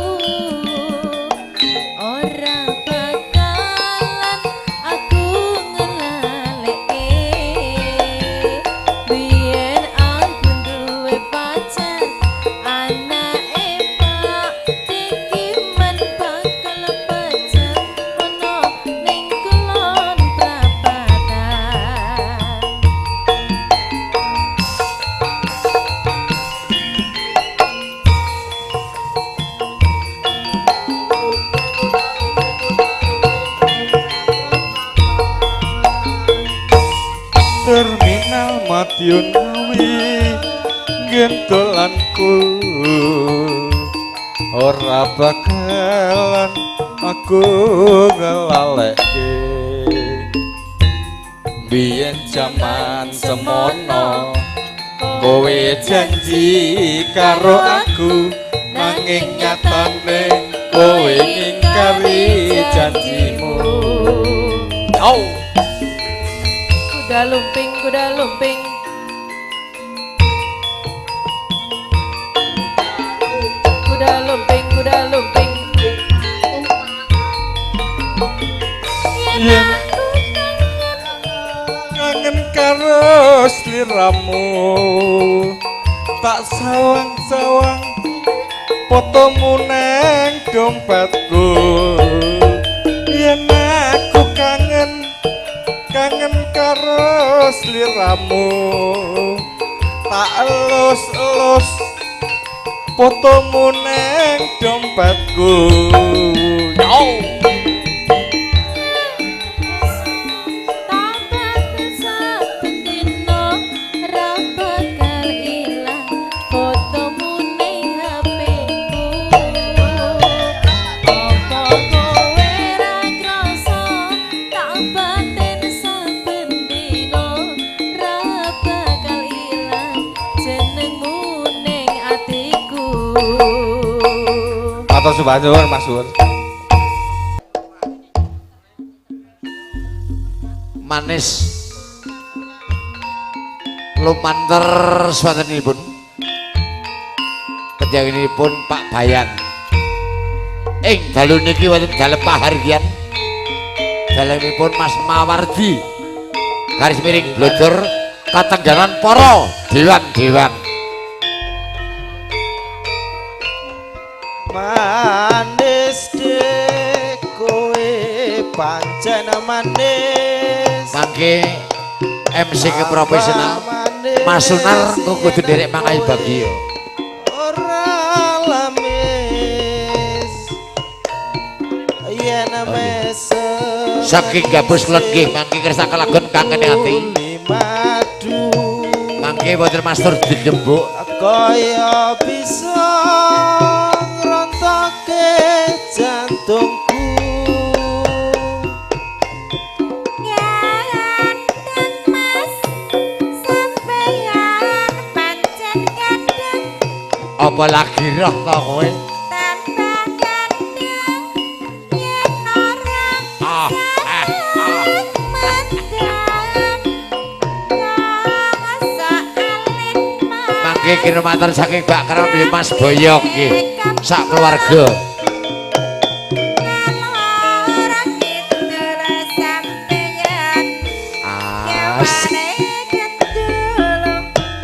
ora bakalan aku ngelaleke. Biyen aku duwe pacar anake Pak Dikiman bakal pacar ono ning kulon prapatan. Terminal Madiun Ngawi gentolanku ora bakalan aku ngelalekke. Biyen jaman semono kowe janji karo aku nanging nyatane kowe ngingkari janjimu. Yo. Kuda lumping, kuda lumping. Kuda lumping, kuda lumping. Yen aku kangen kangen karo sliramu, tak sawang-sawang fotomu nang dompetku. Yen aku kangen, kangen karo sliramu, tak elus-elus fotomu nang dompetku. Yo. Matur suwun Mas Sur. Manis lumantar swantenipun panjenenganipun Pak Bayan. Ing dalu niki wonten dalem pahargyan dalemipun Mas Mawardi garis miring blojor katenggalan para dewan-dewan. Manis dek kowe pancen manis. Mangke MC ke profesional Mas Sunar kok kudu nderek mangayu bagio. Ora lamis yen mesem. Saking gabus kulon nggih mangke kersa kelagon kangene ati. Mangke wonten Mas Tur dijembuk kaya bisa ngrontake jantungku. Ganteng Mas sampeyan pancen ganteng. Apa lagi roh to kowe? Tambah ganteng yen ora mendem. Mangke kinumanten saking Pak Kram Mas Boyong nggih sak keluarga. Asik.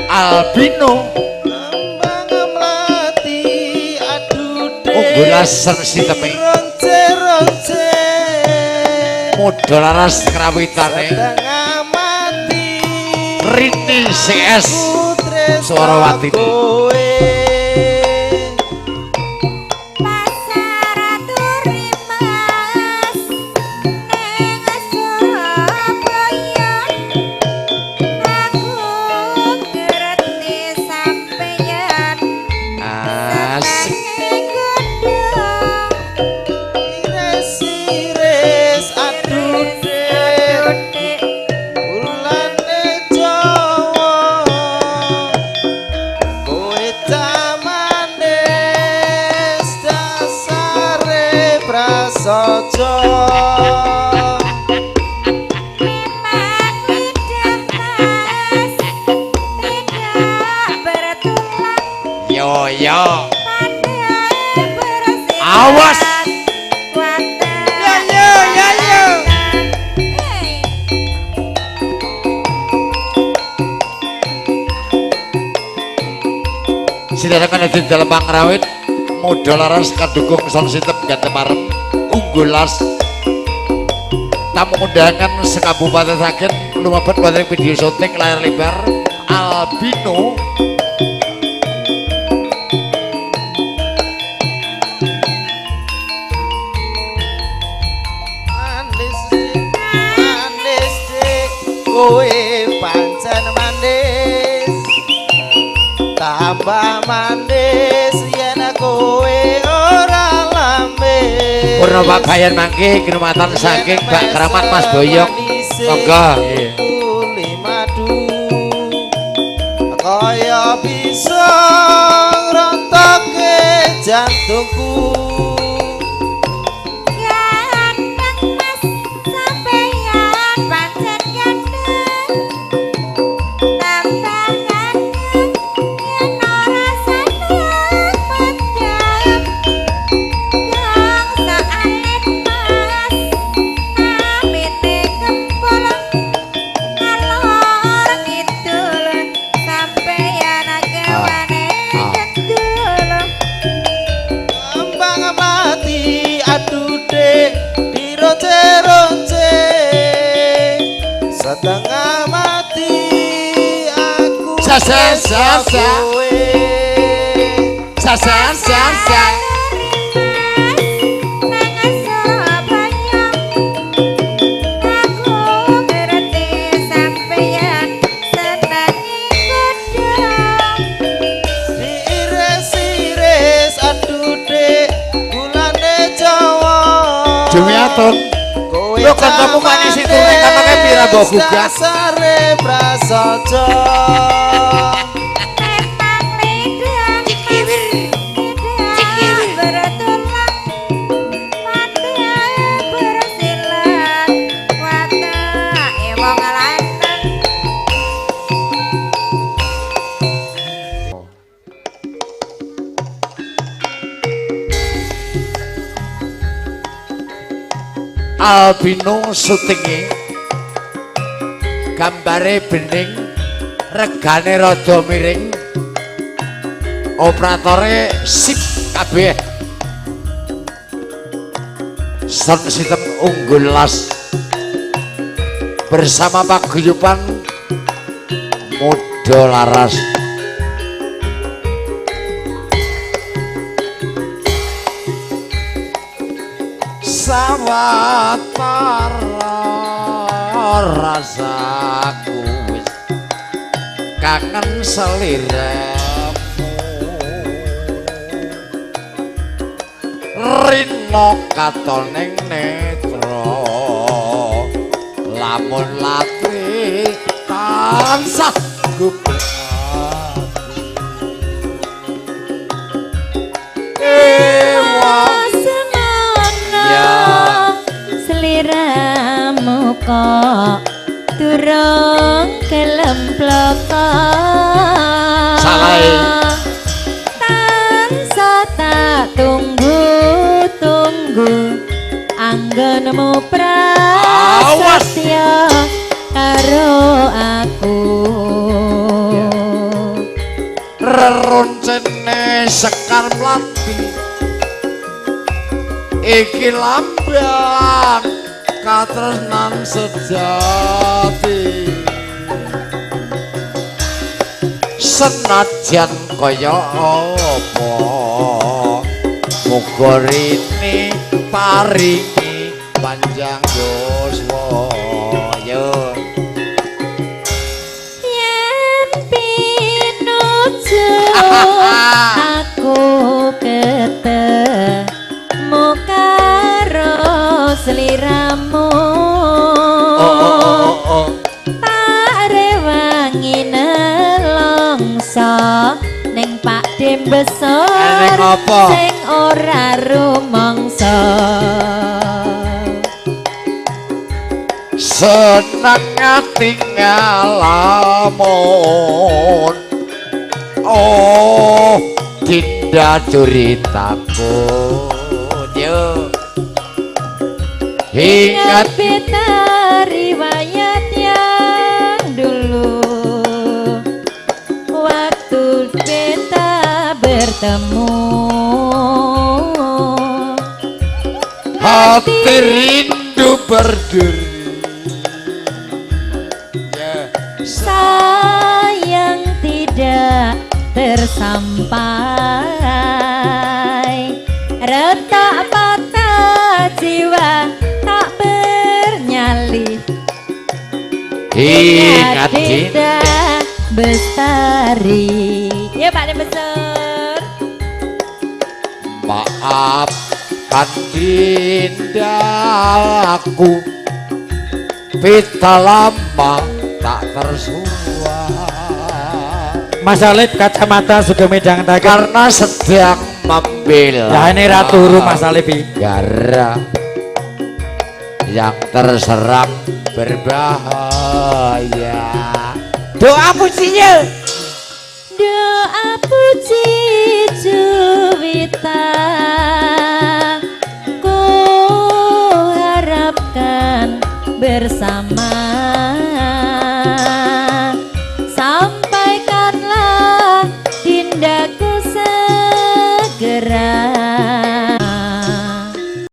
Albino kembang mlati aduh unggulasan siteme ronce-ronce muda laras krawitane setengah mati Rini CS Swarawati. Yo yo. Awas. Ya yo ya yo. Silakan di dalam pangrawit muda laras kadukung sound system ganteng marem unggulas tamu undangan sekabupaten Sragen lumebet wonten video syuting layar lebar Albino. Manis manis dik kowe pancen manis, tambah manis yen kowe ora lamis. Purna Pak Bayan mangke kinumatan saking Pak Kramat Mas Boyong. Monggo nggih. Madu kaya bisa ngrontake jantungku. Ganteng Mas sampeyan pancen ganteng, tambah ganteng yen ora seneng mendem. Gangsa alit Mas amite kempul Setengah mati aku. Sa sa sa sa. Kowe. Sa sa sa sa. Nang Surabaya aku ngerti sampeyan senengi godhong. Diiris-iris aduh dek gulane Jawa. Jumiatun. Kowe Lho, kancamu kok ngisi turu ning kantonge pira mbok gugah? Dasare prasaja. Memang lidah tidak bertulang, pandai bersilat, watake wong lanang. Albino syutinge gambare bening, regane rada miring, operatore sip kabeh, sound system unggul las bersama paguyuban Muda Laras. Sawatara rasaku wis kangen seliramu, rino katoning netra lamun latri tansah gubuk ewa. Semono Ya. seliramu kok durung gelem bloko. Salah. Tansah tak tunggu-tunggu anggonmu prasetya karo aku. Reroncene sekar mlati iki lambang katresnan sejati, senajan kaya apa muga rini paringi panjang yuswa. Yo Yen pinuju aku ketemu karo sliramu, oh oh oh oh. Tak rewangi nelongso ning Pak Dembesor Eneng apa? sing ora rumangsa. Seneng ati ngalamun, oh dinda curitaku. Yo Ingat ingat beta riwayat yang dulu, waktu beta bertemu. Hati rindu berduri. Ya. Sayang tidak tersampai, retak patah jiwa tak bernyali. Ingat dinda Dinda Bestari. Ya Pak Besar. Maafkan dinda aku, pita lama tak tersua. Mas Alip kacamata sudah midhangetaken. Karena sedang membela. Lah ini ra turu Mas Alip iki. Gara yang terserang berbahaya. Doa pujinya. Doa puji juwita.